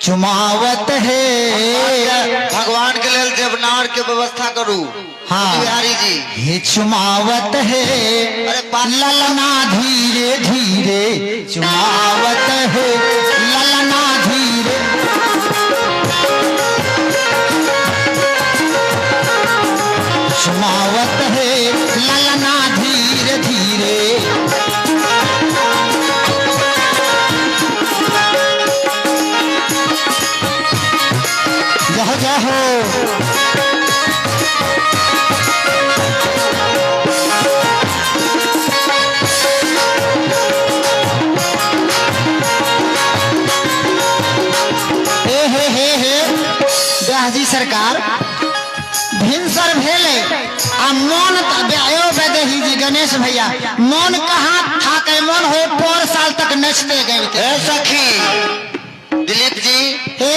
चुमावत है। भगवान के लेल देवनार के व्यवस्था करू। हाँ बिहारी जी हे चुमावत है। अरे ललना धीरे धीरे चुमावत है, ललना धीरे चुमावत है, ललना धीरे धीरे। जहो जहो हे हे हे हे ब्याहजी सरकार भिनसर भेले आ मन यो वैदेही जी गणेश भैया मन कहाँ थाके, मन हो पर साल तक नचते गए थे। ए सखी दिलीप जी हे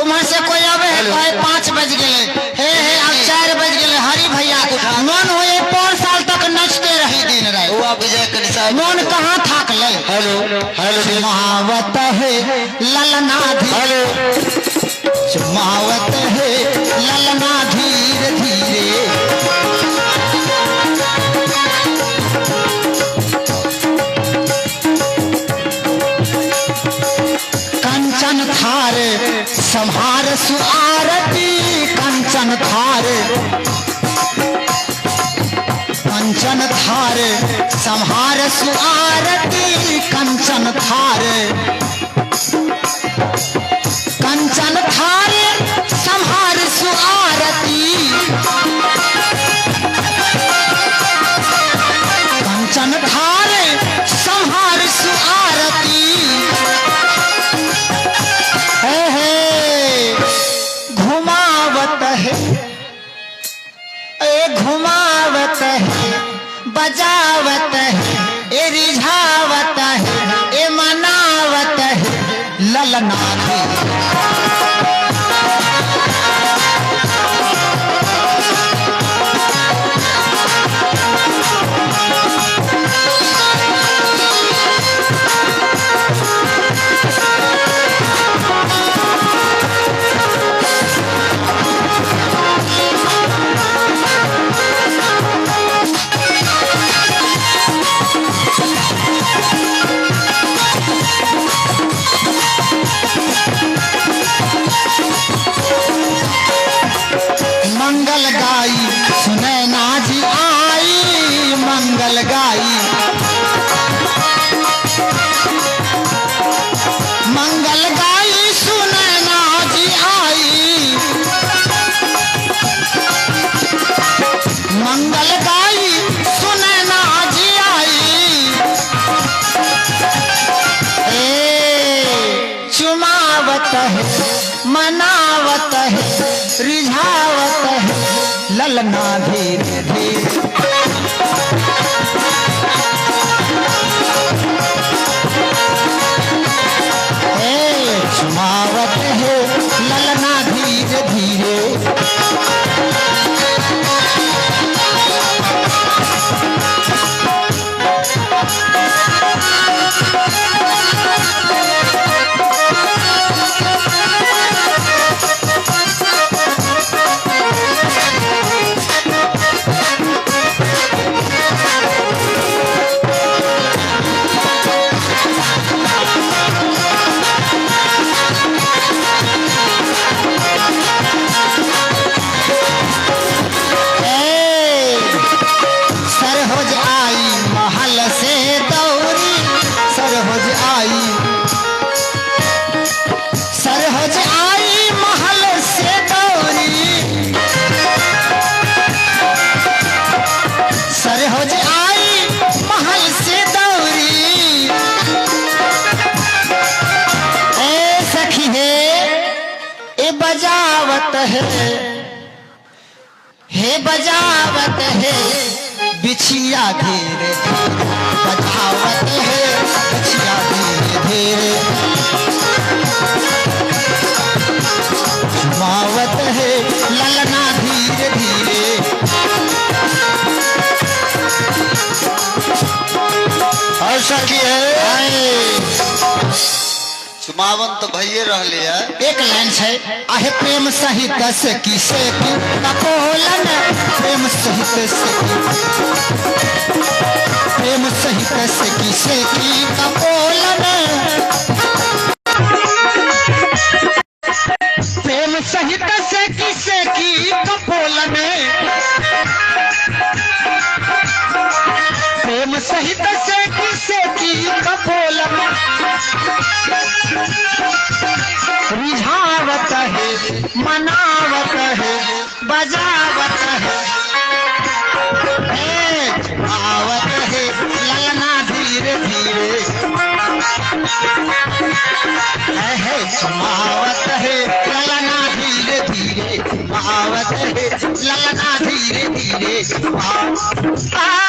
उम्हर से कोई आवे है कहे 5 बज गए, हे हे अब 4 बज गए। हरि भैया मन हो पर साल तक नचते रही दिन रात, हुआ विजय कनिसा मन कहाँ थाक ले। हेलो हेलो चुमावत है ललना धीरे, चुमावत है ललना धीरे धीरे। कंचन थार संहार सुआरती, कंचन थार, कंचन थार संहार सुआरती, कंचन थार, कंचन थार संहार सुआरती, कंचन थार संहार सुआरती। हे हे घुमावत है, ए घुमावत है, बजावत है, ए रिझावत है, ए मनावत है, ललना धीरे। मंगल गाई सुनैना जी आई, मंगल गाई, मंगल गाई सुनैना जी आई, मंगल गाई सुनैना जी आई। ए चुमावत है, मनावत है, रिझावत है, ललना धीरे धीरे। हे चुमावत है ललना धीरे धीरे। सरहोज आई महल से दौरी, सरहोज आई, सरहोज आई महल से दौरी, सरहोज आई महल से दौरी। ए सखी हे ए बजावत है, हे बजावत है, बिछिया धीरे धीरे बजावत है, बिछिया धीरे धीरे चुमावत है, ललना धीरे धीरे। और सखी है चुमावन तो भइए रहले है। एक लाइन है, आहे प्रेम सहित से की से की कपोलन, प्रेम सहित से की, प्रेम सहित से की से की कपोलन, प्रेम सहित से की से की कपोलन, प्रेम सहित से की से की कपोलन, रिझावत है मनावत है बजावत है, आवत है ललना धीरे धीरे, है सुमावत है ललना धीरे धीरे, आवत है ललना धीरे धीरे। आ